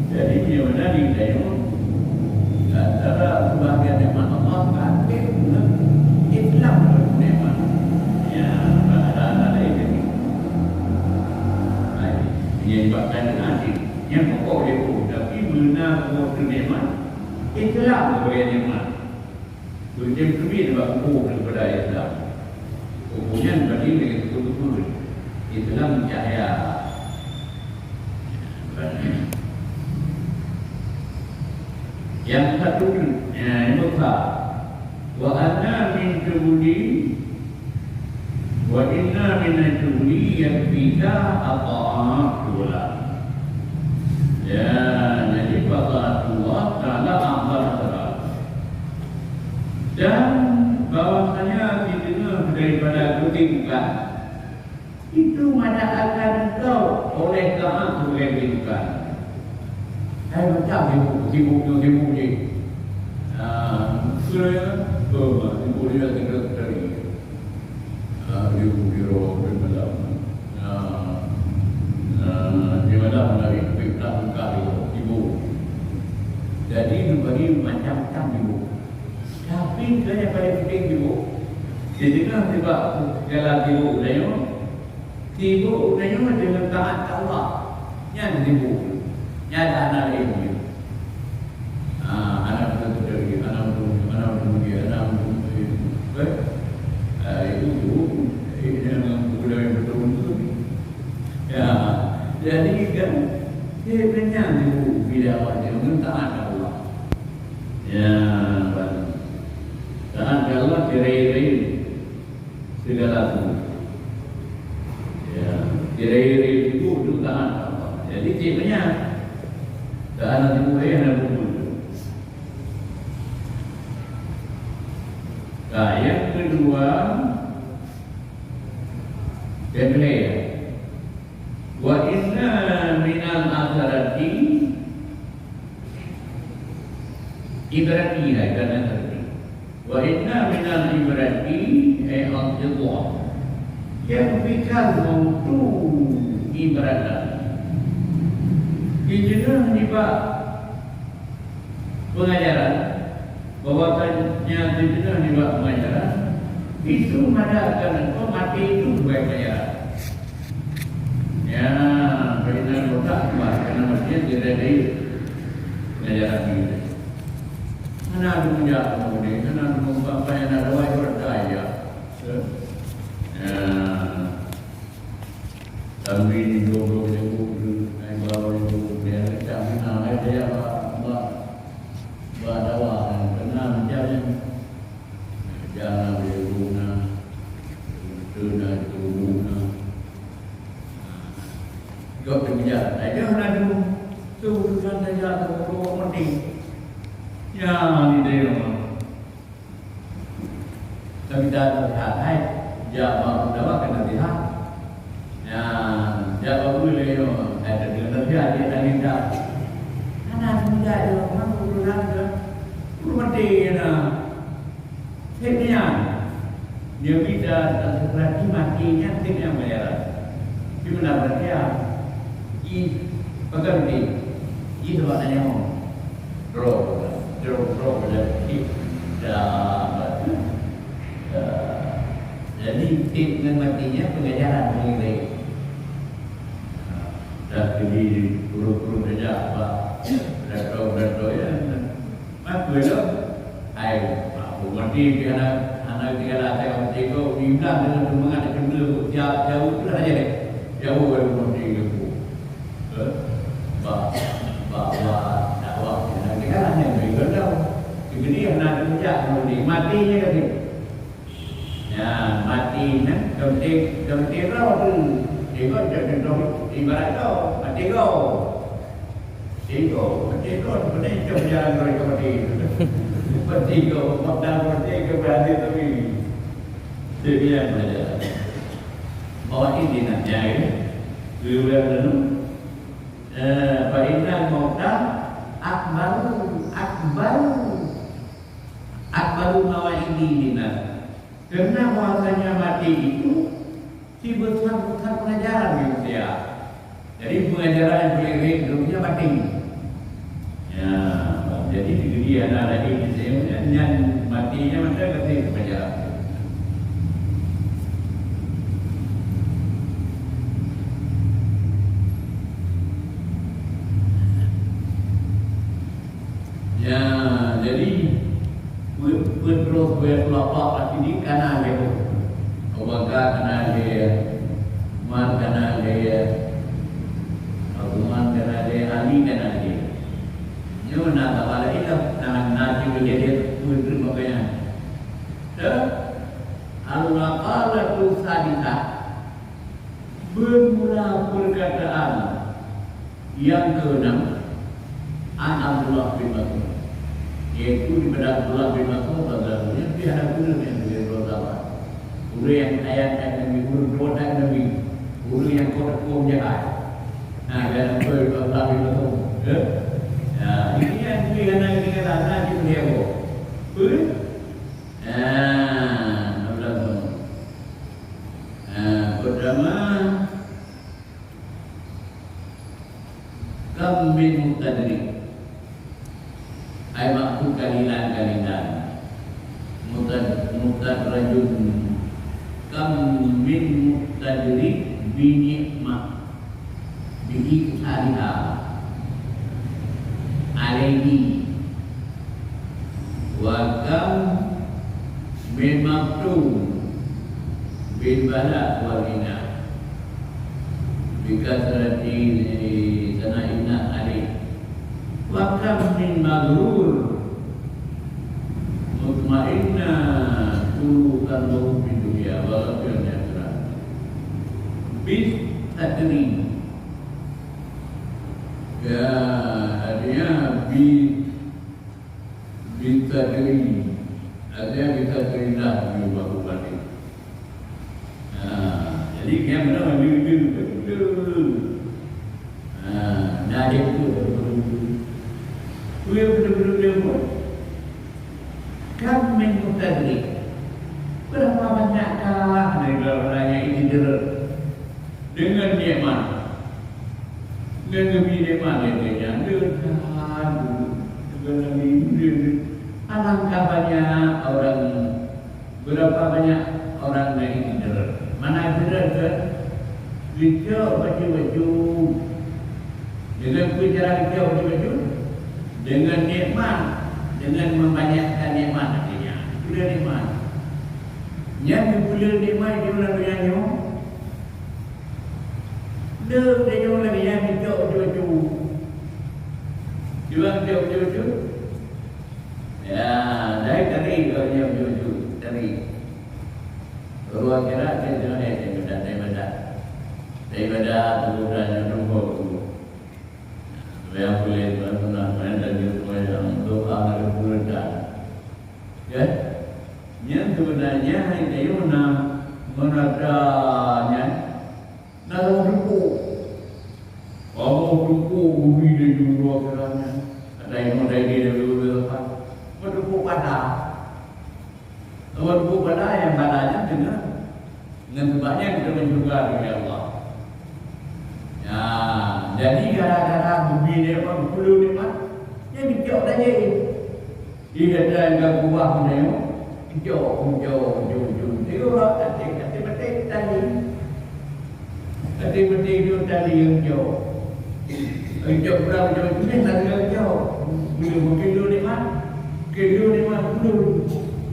Jadi, dia mana ni, saya, antara sebahagian nikmat Allah, kan, Islam nikmat. Ya, ada, ada itu. Hai, dia bahkan nanti, yang pokok dia pun, tapi benar semua tu nikmat, Islam sebagai nikmat. Tujuh keubiet bak kubu daripada Islam. Kubu nyan bagi lagi betul-betul Islam cahya. Yang satu, ya, yang besar. Wa anna min syughuli Wa inna min syughuli yakfika ata'at fulan. Ya, jadi, fa ta'atullah ta'ala a'zamu syaraf. Dan bahwasanya sideungoe daripada keusibukan itu mada akan engkau oleh taat sebagai keusibukan. Hai macam sibuk, sibuk tu, sibuk je. Ah, betul ya? Betul, sibuk dia, kita cari. Ah, di biro, di malam. Ah, ah, di malam hari, tapi tak buka di biro, ibu. Jadi, dibagi macam-macam ibu. Tapi, sebenarnya paling penting ibu. Sideungoe nibak segala sibuk geutanyoe, sibuk geutanyoe deungon taat keu Allah. Nyan sibuk. Nyan hana laén jih. Ah, hana beutôi-beutôi lagi, hana beutôi, hana beutôi lagi, hana beutôi lagi. Eh? Ah, itu sibuk. Eh, jangan beutôi-beutôi. Ya, jadi kan, dia kenyang sibuk bila awak deungon taat keu Allah. Ya, taat keu Allah kira-kira segala tu. Ya, kira-kira itu tu taat keu Allah. Jadi cik banyak. Taat nanti mulai ada buku. Nah, yang kedua, yang kedua, wa inna minal asarati ibrati, hai, bukan asarati. Wa inna minal ibrati, eh, al-ibrah. Yang vital untuk ibratan. Sideungoe nibak pengajaran, bahwasanya sideungoe nibak pengajaran, itu mada akan engkau mati itu sebagai pengajaran. Ya, bagi nak rotak kuat, karena maksudnya tidak ada pengajaran ini. Mana ada punya apa ni, mana ada mempunyai, mana ada wajib berkaya. Ya. Sambil ni dua-dua jenguk tu, naik bawah jenguk, dia kata, "Mina, naik dia, Pak, Pak, Pak, dawa, kena macam ni." Jangan dia guna, guna, guna. Gop dia bijak, tak ada nak dulu. Tu, tu kan saja tu, tu penting. Ya, ni dia. Tapi dah terlihat, hai. Jak bak pendawa kena lihat. Ya, jak bak guru lagi, hai, terdengar lihat dia tadi dah. Anak muda dia, orang guru lagi dah. Guru mati ya dah. Setiap dia bisa berarti matinya setiap pelajaran. Di mana berarti ya? Di pekerti. Di sebab tanya mau. Bro, bro, bro, bro, bro. Jadi, tiep ngon matinya pengajaran mengenai. Dah jadi guru-guru saja, apa, dato-dato ya. Aku itu, hai, aku mati di anak, anak di anak saya mati kau, bimbang dengan semangat, cemela, jauh, jauh, jauh, jauh, jauh, mati aku. Bak, bak, bak dakwah, kita kan hanya beri tahu. Jadi, hana teujak, mati, mati je kata. Ya, mati nyan, keuti, keuti roh tu. Tiga, tiga, ibarat tu, mati go. Tiga, mati go, sebenarnya cuma jalan dari kemati. Mati go, modal mati ke berarti tu ni. Jadi, yang belajar. Bahwa ini nak jahil, dua belas lalu, Eh, fa innal mauta akbaru, akbaru, akbaru mawa'idi linnas. Karena bahwasanya mati itu si besar-besar pengajaran manusia. Jadi pengajaran yang paling ringan dunia mati. Ya, jadi di dunia ada lagi di sini, nyan matinya masa kasih pengajaran. Ya, jadi, peuet-peuet roh buet lapak hati ni kana lé roh. Abu Bakar kana lé, Umar kana lé, Uthman kana lé, Ali kana lé. Nyoe na salah lé lah, na, na cuma jadi peuet roh makanya. Dah, al-maqalatu sadisah. Bermula perkataan yang keenam, an Abdullah bin Mas'ud, yaitu daripada Abdullah bin Mas'ud radhiyallahu anhu, dia ada guru yang menjadi ulama. Guru yang kaya Nabi, guru dua Nabi, guru yang kau tepung jahat. Nah, dan Abdullah bin Mas'ud, ya? Ya, ini yang dia kena kita kata di beliau. Betul? Nah, Abdullah bin Mas'ud. Nah, pertama, kam min mutadrik. Ai maksud kalilan-kalilan. Mutad-, mutadrajun, Kam min muqtadirin bi nikmah, bi iqtariha alaihi, wa kam min maqtum bil bala wal ina, bi kasrati sana'ina alaih. Wa kam min maghrur mutma'inna qulubuhu fid dunya wa ghafilun 'anil akhirah. Bis tadri. Ya, artinya bi, bi tadri. Artinya bi tadri lah, bi baku balik. Ha, jadi, kian beuna meunyeue-nyeue beutôi. Ha, na jeuet tu. Peue beutôi-beutôi pun. Kam min muqtadirin. Berapa banyak kah dari orang yang ini deungon nikmat. Ngon geubri nikmat lé geuh nyan, lé that. Alangkah banyak orang, berapa banyak orang nyang jideuet. Mana jideuet kan? Geucok baju-baju. Dengan peue cara geucok baju-baju? Dengan nikmat, dengan membanyakkan nikmat artinya. Peue nikmat? Nyang geupeuleueh nikmat di dalam dunia nyoe. Leuh tanyoe lagèe nyan geucok baju-baju. Cuba geucok baju-baju. Ya, dari tadi geucok baju-baju. Tadi. Baru akhirat dia tengok, eh, daripada, daripada, daripada tu dah nyoe tunggu tu. Supaya boleh tuan-tuan main dan dia semua yang doa ada pun dah. Ya. Nyan sebenarnya hai kayu na menada nyan. Na lôn teupok. Kamoe teupok bumi dan jurang keurang nyan. Ada yang ada ide dari luar. Teupok pada. Teupok pada yang pada nyan dengan, dengan sebabnya kita bersyukur kepada Allah. Ya, jadi gara-gara bumi ni apa, bulu ni mah, dia dicok saja. Di dalam gabah nyoe, jok, jok, jok, jok, jok, até, até, até tali. Até, até, jok tali nyang jok. Jok berapa jok tu, nyang tali nyang jok. Bila mungkin dulu nikmat, mungkin dulu nikmat dulu.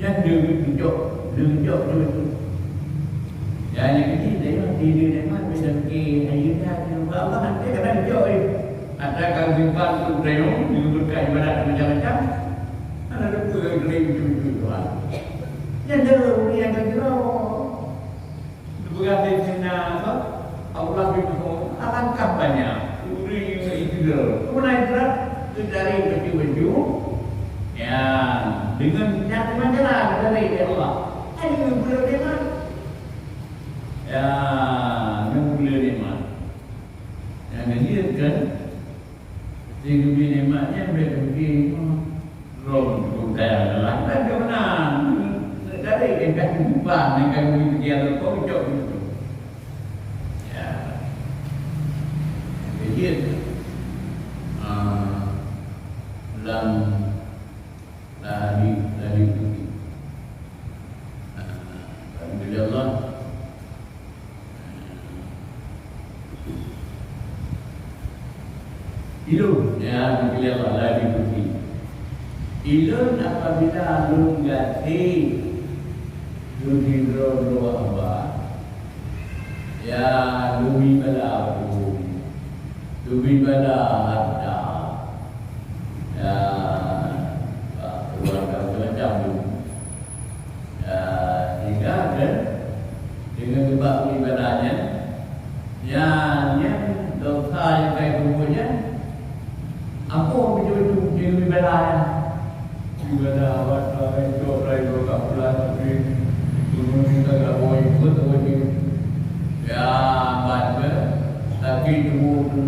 Nyang dia jok, dia jok, jok, jok. Ya, nyang ini dia, dia, dia nikmat, bila mungkin, ayo dah, dia buat apa, nanti kadang jok, eh. Ada kalimpan tu dayong, dibuka ibarat macam-macam. Ada tu yang kering tu, tu, tu, ah. Yang dulu ni yang kira. Dipeugah di sini apa? Allah bin Mas'ud, alangkah banyak ureueng nyang itu dulu. Kemudian itu dah dicari baju-baju. Ya, dengan cara macam mana dari Allah. Ada yang boleh nikmat. Ya, yang boleh nikmat. Nyang keuneuk kan, si geubri nikmat nyan bèk geubri, oh, lom cukup kaya lah. Kan ka meunan. Dari ka cukupan, nyang ka geubri pikiran tu, kok cok beutôi. Ya. Jadi, ah, lam Lari, lari putih. Alhamdulillah. Ilôn, ya, alhamdulillah, lari putih. Ilôn apabila lôn gaséh, lôn hidro dua abad, ya, lôn bala pun, lôn bala harta. Ya, keluarga macam-macam tu. Ya, sehingga kan, dengan sebab ibadah nyan, ya, nyan dosa nyang ka peubuet nyan, ampôn beutôi-beutôi dengan ibadah nyan. Ibadah awak, awak itu, orang itu, kat pulang, tapi, gunung kita tak boleh ikut, tak boleh. Ya, ban ke, sakit tubuh tu.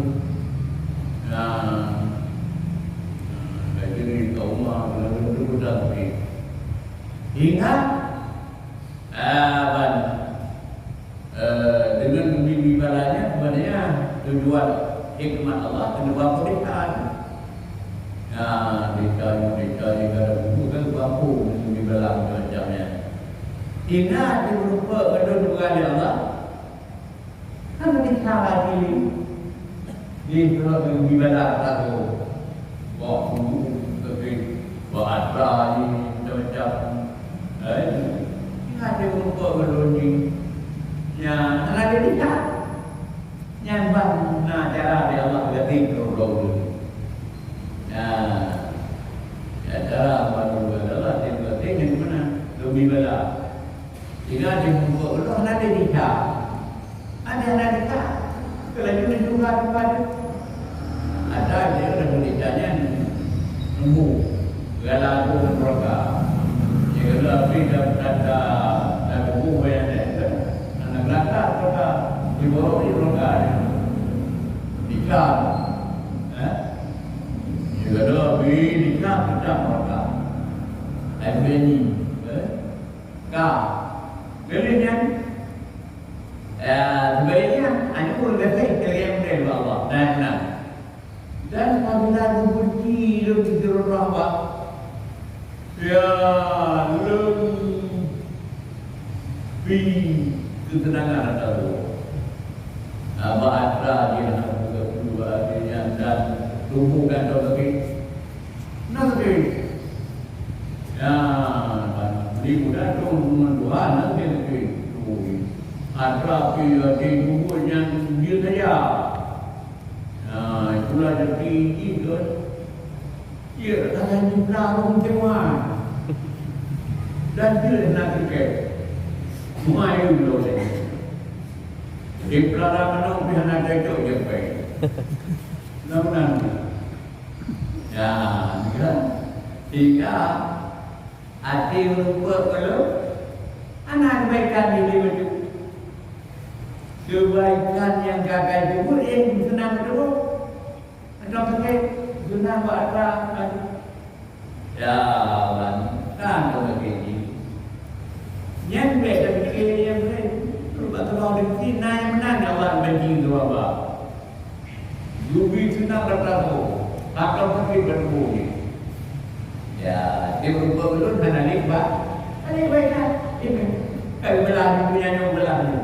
Ya. Jadi, kat rumah, lalu tu dah pergi. Ingat, ah, ban, eh, dengan memberi bala nyan, sebenarnya tujuan hikmat Allah keuneuk bak peurintah. Nah, desa ni, desa ni, kada buku kan bambu dengan memberi bala macam-macam nyan. Ingat di meureumpok ngon lôn peugah lé Allah. Kan bisa lagi ni. Di surat yang dibalas satu. Wah, tapi bahasa ni macam-macam. Eh, ingat di meureumpok ngon lôn ni. Ya, hana ada bisa. Nyan ban na cara lé Allah geutem keu droe ulôn. Nah, ya, cara ban Allah geutem, geutem nyan meunan, lôn bi bala. Sehingga di muka Allah na lé nika. Ada na nika. Kalau laju tuha-tuha tu. Ada je dah meuninggai nyan nunggu. Gala tu neraka. Dia kena api dah, dah, dah, dah kubu yang ada. Anak neraka neraka. Di bawah ni neraka. Nikah. Eh? Dia kena api nikah tetap neraka. Ai bini. Eh? Ka. Boleh nyan. Eh, sebaliknya, anu pun lebih keren dari Allah. Dan, dan. Dan apabila geubenci lôn di sidroe hamba, ya, lôn bi keuteunangan ateueh geuh. Haba atra jih hana peue-peue artinya dan tuboh gantong sakét. Na sakét. Ya, di muda tu hubungan Tuhan, na sakét. Atra pi di tuboh nyan jeuet saja. Nah, itulah jadi jih kan. Iya, tangan jipla rhung teuma. Dan jeuet na tiket. Cuma ayo dulu deh. Jipla manok pih hana cocok je pai. Mudah-mudahan. Ya, kan? Sehingga Até meureumpok keu lôn, hana kebaikan di lé bacut. Kebaikan nyang ka kai peubuet, eh, seunang meuteumé. Atau sakét, seunang bak atra, aduh. Ya Allah, kan kau sakét ni. Nyan bèk tapike nyang laén. Bak teuma di sini, na nyang meunan Allah benci keu haba. Geubi seunang rata-rata, akan sakét bak tuboh jih. Ya, di meureumpok ulôn hana lé ba-, hana lé baik lah. Ini, eh, belah ni, punya nyoe, belah ni.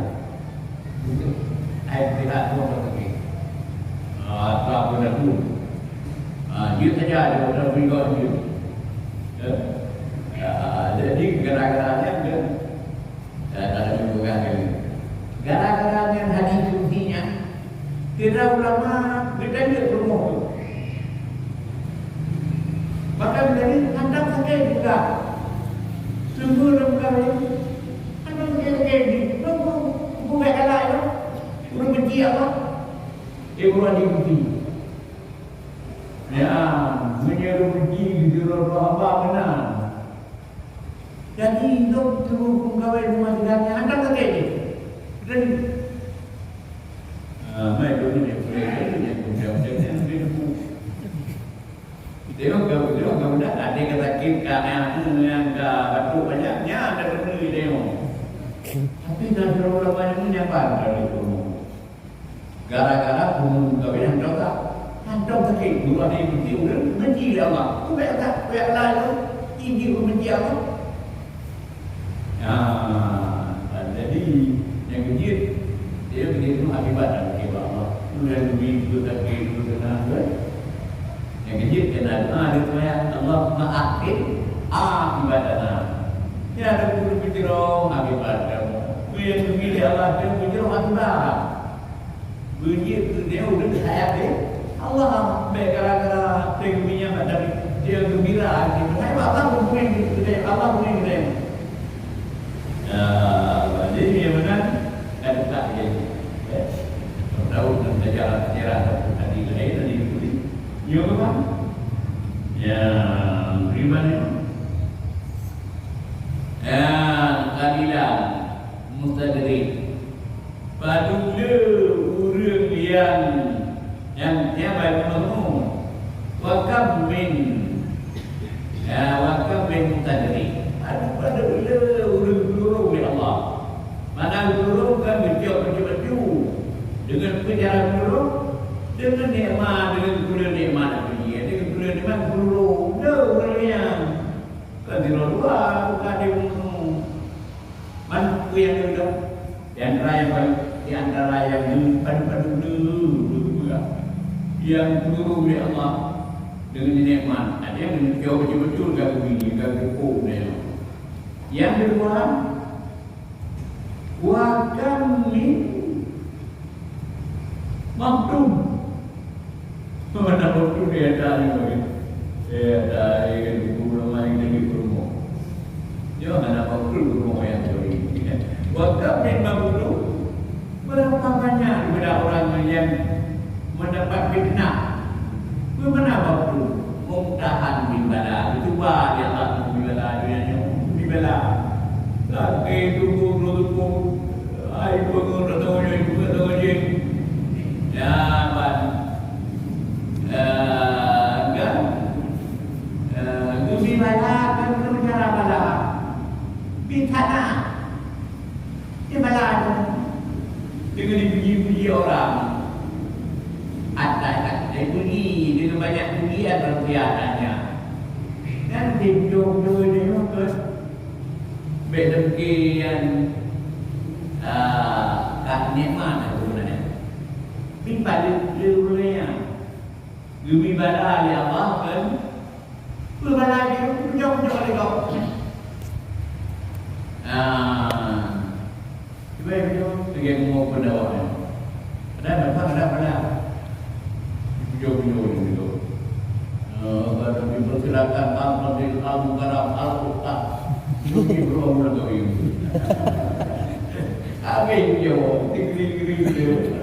Ai, pihak tu apa sakét? Ah, tu apa dah tu? Ah, dia saja ada orang beri kau dia. Ya. Ah, jadi gara-gara dia, dia Dan ada juga kali. Gara-gara nyan hadis kudsi nyan, kira ulama geutanyong rumoh tu. Bahkan tadi hantam sakét juga. Sungguh lom kawin. Hantam sakét-sakét ni. Bukan galak ya. Ureueng benci Allah. Dia ureueng dibenci. Ya, meunyoe ureueng benci geujurong roh hamba meunan. Jadi, lôn teungku peugawée rumoh tangga nyan hantom sakét jih. Beutôi. Ah, mai lôn ni, lôn ni, lôn ni, lôn ni, lôn ni, lôn ni. Tengok, tengok, tengok, tengok, dah ada yang sakit, ka nyang, nyang ka batuk banyak, nyan ada kena tengok. Tapi dah terlalu lama ni, nyaman dari rumah. Gara-gara bunoe meukawen hantom ka, hantom sakét, dua hari putih ureueng benci lé Allah. Ubak ka, ubak lalu, tinggi ureueng benci Allah. Nah, jadi nyang keujeuet, dia begitu akibat dan kecewa Allah. Ureueng benci itu sakét, itu senang, kan? Nyang keujeuet keunan doa di seumayang, "Allahumma ahsin aqibatana." Ya, ada guru piciro akibat kamu. Ku yang dipilih Allah, dia piciro akibat. Beujeuet keu dia ureueng sayang deh. Allah, bèk gara-gara peue geubi nyan bak Daud. Dia gembira hati. Hai bak Allah, bukan dia. Allah, bukan dia. Ya, jadi dia menang. Kan tak dia. Ya. Daud dan sejarah-sejarah tadi lain tadi dulu. Nyoe memang. Ya, beriman ni. Ya, keadilan. Mustadrik. Padum le ureueng nyang, nyang, nyang baru meunurun. Wa kam min, ya, wa kam min mustadrik. Padum, padum le ureueng geutulông lé Allah. Mana geutulông kan geucok bacut-bacut. Deungon peue cara geutulông? Deungon nikmat, deungon geupeulheueh nikmat. Deungon geupeulheueh nikmat geutulông. Le ureueng nyang Kan sidroe dua buka di bunoe. Nyang keudua, di antara nyang paling, di antara nyang padum-padum le, nyang peuguru lé Allah deungon nikmat. Ada nyang geujaweueb beutôi-beutôi ka geubini, ka geupeubuet. Nyang keudua, wa kam min maktum. Mana waktu dia tanya lagi. Eh, ada yang guru lama yang jadi guru. Dia mana waktu guru yang jadi. Wa kam min maktum. Berapa banyak daripada orang yang mendapat fitnah? Bagaimana waktu? Mumtahan bin bala. Cuba dia tak bin bala dunia ni. Bin bala. Lagi tunggu, tunggu, tunggu. Ai, tunggu, tunggu, tunggu, tunggu, tunggu. Ya, ban. Eh, kan? Eh, geubri bala kan keu cara bala. Fitnah. Di bala tu. Dengan dipuji-puji orang. Ada tak dipuji, dengan banyak pujian orang dia tanya. Dan di jodoh dia tu. Beda mungkin, ah, kat nikmat tu sebenarnya. Tapi pada dia boleh ya. Geubri bala lé Allah kan. Peue bala jih, peujok-peujok lé gob. Ah. Cuba peujok, lagèe bumoe pendakwah nyoe. Ada dapat, ada bala. Peujok-peujok lé gob. Ah, baru diperkirakan al-fadil, al-mukarram, al-ustaz. Mungkin belum lagi. Habis peujok, degree-degree tu.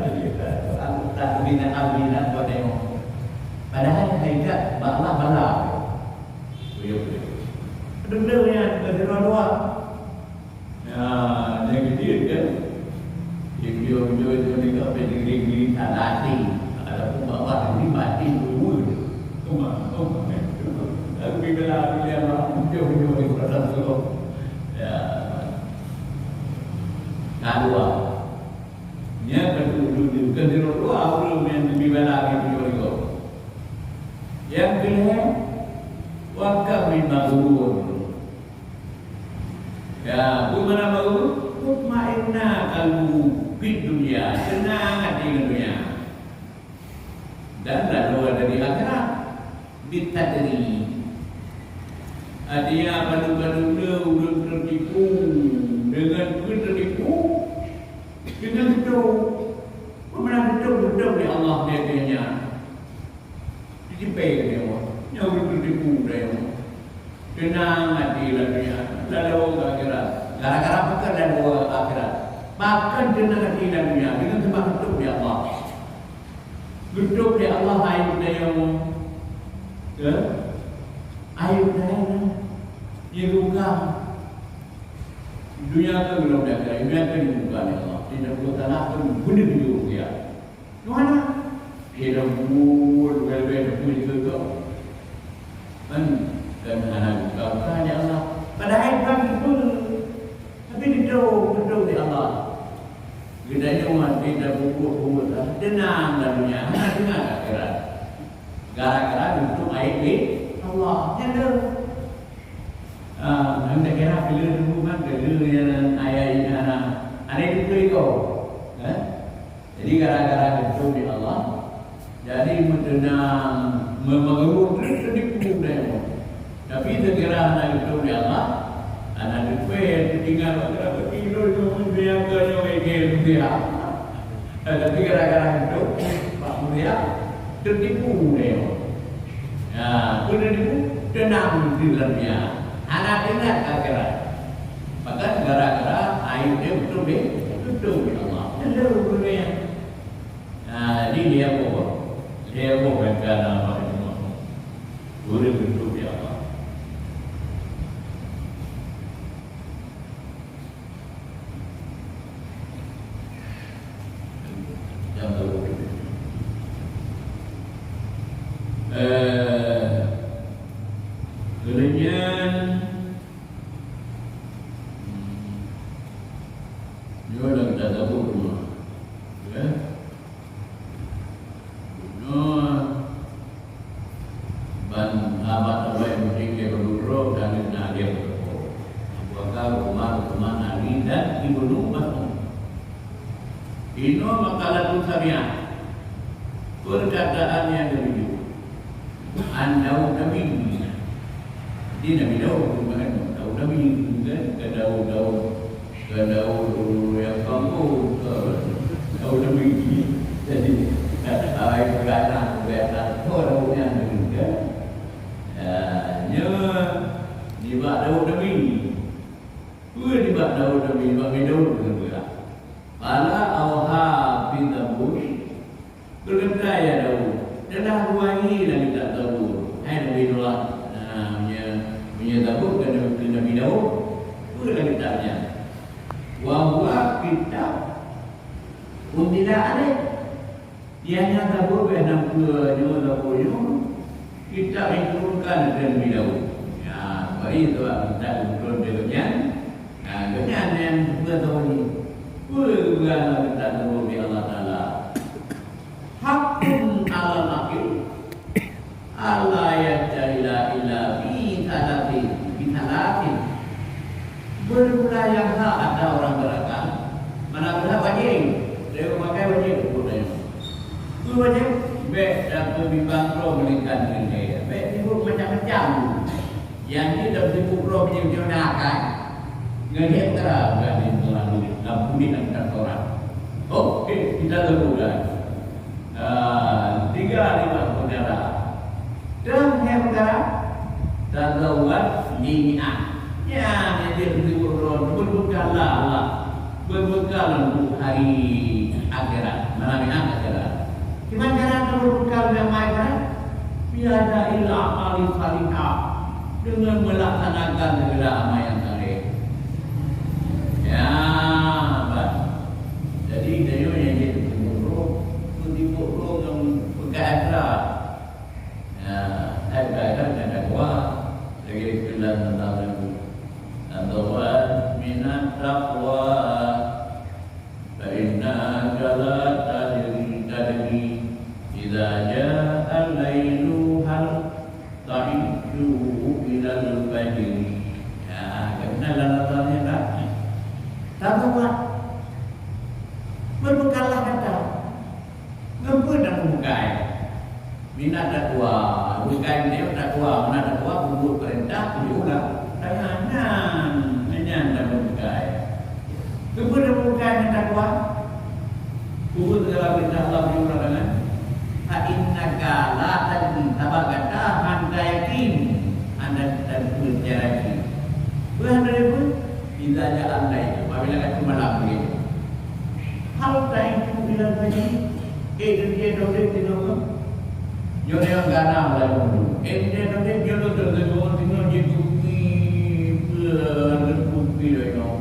Al-ustaz, bina, bina, buat tengok. Padahai hakikat bak Allah bala. Buyueng. Deungon nyan, ka sidroe dua. Ya, nyang keujiet kan. Di buyueng-buyueng itu ni ka peudiring-diring that hati. Adapun bak Allah ni mati dua. Cuma, cuma. Tapi bila, bila Allah, buyueng-buyueng itu rasa suruh. Ya. Nah, dua. Nya ka dua, dua, dua. Ka sidroe dua ureueng nyang geubri bala di buyueng itu. Nyang keulhèe, wa kam min maghrur. Ya, peue makna maghrur? Mutma'inna qalbuhu fid dunya, seunang até ngon donya. Dan lalu ada di akhirat, bitadri. Artinya, padum-padum le ureueng teutipu. Deungon peue teutipu? Deungon beutôi. Peue makna beutôi? Beutôi lé Allah di dunya. Jitipée lé Allah. Nyan ureueng teutipu lé Allah. Seunang até lam dunia, lalu akhirat. Gara-gara pakon lalu akhirat? Pakon seunang até lam dunia? Deungon sabab beutôi lé Allah. Beutôi lé Allah ayeueb tanyoe. Ya? Ayeueb tanyoe. Di luka. Dunia kan belum ada, dunia kan dibuka lé Allah. Tidak perlu tanah pun beuna jujur dia. Di mana? Dia dah buat, bukan-bukan dah buat juga. Kan? Dan hana buka-buka ya Allah. Padahai Tuhan itu. Tapi beutôi, beutôi di Allah. Geutanyoe mati dan bubuet-bubuet dah tenang dalam dunia. Hana tenang akhirat. Gara-gara untuk ayeueb di Allah. Nyan tu. Ah, nang tak kira bila dulu kan, bila yang ayah ini anak. Ada itu tu iko. Eh? Jadi gara-gara itu di Allah, jadi meuteunang, me-, meugeuruh terus di kubur dia. Tapi sekira hana itu di Allah, hana depe, tinggal pada begitu, cuma dia ke, dia ke, dia. Eh, tapi gara-gara itu, Pak Mulia, tertipu dia. Ya, beuna teupeu teunang di dalam dunia. Hana teuingat akhirat. Bahkan gara-gara ayeueb dia beutôi, beutôi Allah. Tentu dunia. Nah, jadi dia apa? Dia apa rencana Allah itu? Boleh beutôi Allah. Nyang teuh. Eh, keuleunyaan, nyoe lam tasawuf teuma. Ya. Bunoe ban abad Gunong Mas'ud. Inoe maqalatun sabi'ah. Perkataan yang ketujuh. An Daud Nabi. Di Nabi Daud, bukan Daud Nabi, bukan ke Daud, Daud, ke Daud yang kampung, ke Daud Nabi. Jadi, ai berana, berana, oh, Daud yang demikian. Ya, nya, di bak Daud Nabi. Peue nibak Daud Nabi, nibak Nabi Daud keuneuk peugah. Qala auha fi Zabur, "Peugah ya Daud, telah geuwahyu lam kitab Zabur." Hai Nabi Allah, nah, meunyoe, meunyoe Zabur keu Nabi, keu Nabi Daud, peue lam kitab nyan? "Wa huwa kitab unzila alaih." Nyang nyan Zabur bèk na peue nyoe Zabur nyoe, kitab nyang diturunkan keu Nabi Daud. Ya, bari sabab kitab diturunkan keu gobnyan, na gobnyan nyang peugah Zabur nyoe. Peue geupeugah lam kitab Zabur lé Allah Taala? Haqqun 'alal aqil. Alla yajtahila illa bi salasin, bi salasin. Beureulah nyang hak ata ureueng beurakal. Mana beureulah wajéb. Lewat makai wajéb, buet tanyoe. Peue wajéb? Bèk tapeubimbang droe meulingkan ngon lhèe. Bèk sibuk macam-macam. Nyang jeuet tapeubimbang droe meunyoe na akai. Ngon lhèe peukara bukan di dalam, dalam kulit dan dalam Taurat. Oke, kita tunggu, guys. Ah, tiga lima perkara. Dan yang perkara, tazawwad li mi'ad. Ya, jadi betul, betul, betul lah, lah. Berbekal untuk hari akhirat, malam yang akhirat. Gimana cara untuk berbekal dalam akhirat? Biada ila amali salihah, dengan melaksanakan segala amal yang saleh. Ya, bah. Jadi, dia yang jadi pengurus, pengurus yang pegang akhirat. Ya, hai pegang akhirat dengan takwa. Lagi sekilas tentang lagu. Tazawwad minat taqwa. Fa innaka la tadri, tadri idza jaa al-lailu hal ta'ishu ilal fajri. Ya, kena dalam Al-Quran, ya, tak? Tazawwad. Berbekallah anda. Ngon peue tamubukai? Minat takwa. Bukai nyoe takwa, minat takwa, peubuet peurintah, peubuet ulang. Tangan nyan, nyan tamubukai. Keupeue tamubukai ngon takwa? Peubuet segala peurintah Allah, peubuet ulang tangan. Fa innaka la tadri, sabab gata hana yakin, hana tapeue secara yakin. Peue hana tapeue? Idza ja'al lail, apabila ka malam lagèe nyoe. Hal ta'ishu ilal fajri, eh, dia dodek di rumah. Nyoe yang gana lah dulu. Eh, dia dodek, dia dodek di rumah, di rumah, dia kupi, dia kupi, dia kupi.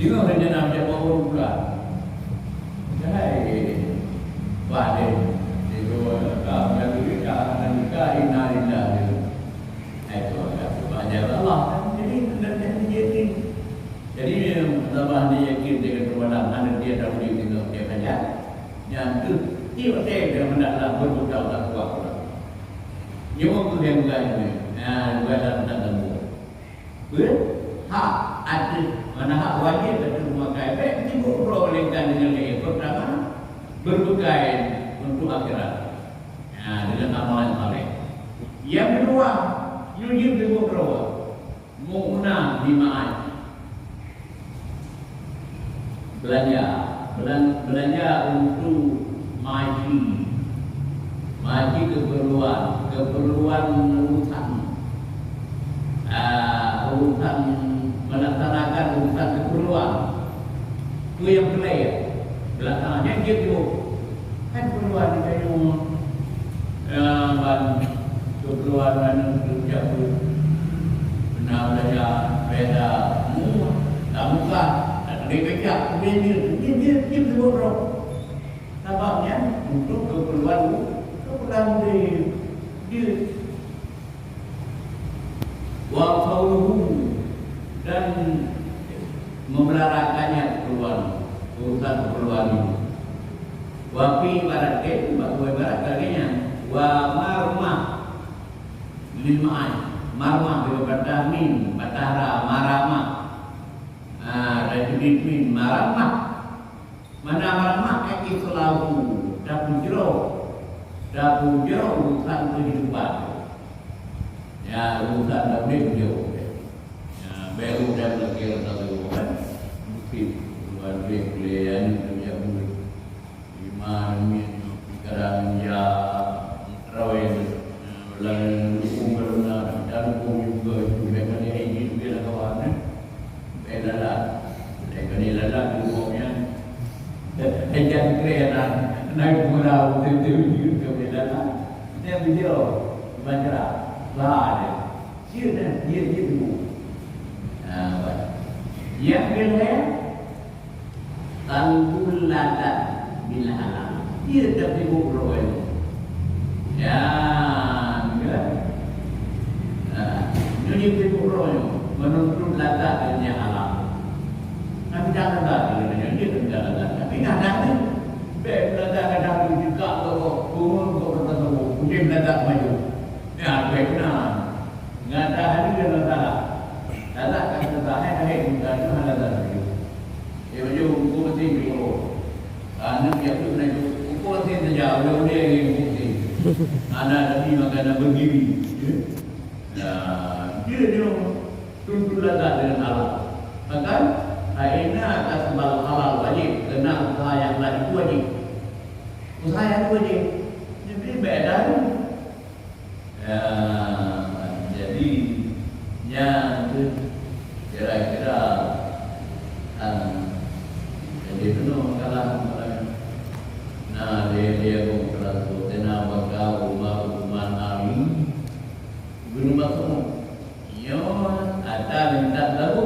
Tengok dia nak macam bau pula. Hai, Pak Dek, dia kata, "Kau nak duit, kau nak nikah, innalillahi." Hai, tu agak belajar Allah. Jadi, belajar ni jadi. Jadi, tambah dia yakin dia kata, "Walau mana dia tahu dia kena dia saja." Yang tu, tiap-tiap dia hendak lah berbuka utak kuat pula. Nyawa tu yang bukan ni. Nah, bukan dalam tak temu. Ber-, hak ateueh, mana hak wajib ateueh meumakai. Bèk sibuk droe meulingkan deungon lhèe. Pertama, berbekai untuk akhirat. Ha, dengan amalan saleh. Yang kedua, yujib sibuk droe. Mukna di ma'ad. Belanja, belan-, belanja untuk maji, maji keperluan, keperluan urusan, ah, urusan melaksanakan urusan keperluan. Tu yang perlu ya. Belakang nyan dia tu. Kan keperluan dia tu. Ya, ban keperluan anu tu jabu. Benar belanja, beda. Mu, tak muka, tak ada kejap. Dia, dia, dia, dia, dia, dia, dia, dia, Sabab nyan untuk keperluan, keperluan dia, dia. Wa qawluhu, dan memeliharakannya keperluan, urusan keperluan ini. Wa fi ibaratin, bak dua ibarat lagèe nyan. Wa marmah lil ma'ad. Marmah dengan fathah mim, fathah ra, maramah. Jadi, maramah. Mana maramah, eh, islahu, tapeujroh. Tapeujroh urusan kehidupan. Ya, urusan dah boleh beliau. Ya, baru dah lagi dah boleh, kan? Mungkin, tuan boleh, boleh, anu, dia boleh. Lima, enam, pikiran, ya, terawih, ya, ulang, dukung, karena, dan dukung juga, itu, dan mana ini, itu, dan kawan, eh. Bèk lalat. Bèk keuneuk lalat di rumoh nyan. Bèk jan kreh na, na guna beutôi-beutôi jeuet keu bèk lalat. Bèk beujoe, banjra, bahaya. Jeuet na, jeuet, jeuet dulu. Nah, baik. Nyang keulhèe, qalbul ladat bil halal. Jeuet teusibuk droe. Ya, ya. Nah, nyoe jeuet sibuk droe nyoe, menuntut ladat dan yang halal. Tapi jangan ladat, dia kata, "Nyoe jeuet tapi jangan ladat." Tapi kadang ni, bèk ladat, kadang tu juga tu, turun tu, kata tu, uji ladat maju. Ya, bèk benar. Nggak ada hari dia ladat. Ladat kan ladat, hai, hai, bukan, jangan ladat. Ya, baju buku penting dulu. Anak dia tu kena buku penting saja, boleh-boleh lagi buku penting. Anak tadi makanan berdiri. Ya. Nah, dia, dia tuntut ladat dengan halal. Bahkan, akhirnya atas sebab halal wajib, kena usaha yang lain itu wajib. Usaha yang itu wajib. Jadi, beda tu. Ya, jadi, nyan tu kira-kira, ah, jadi penuh masalah, masalah. Nah, dia, dia pun pernah sebut, "Tena baka Umar Uthman Ali bin Mas'ud." Nyoe ata lintas labu.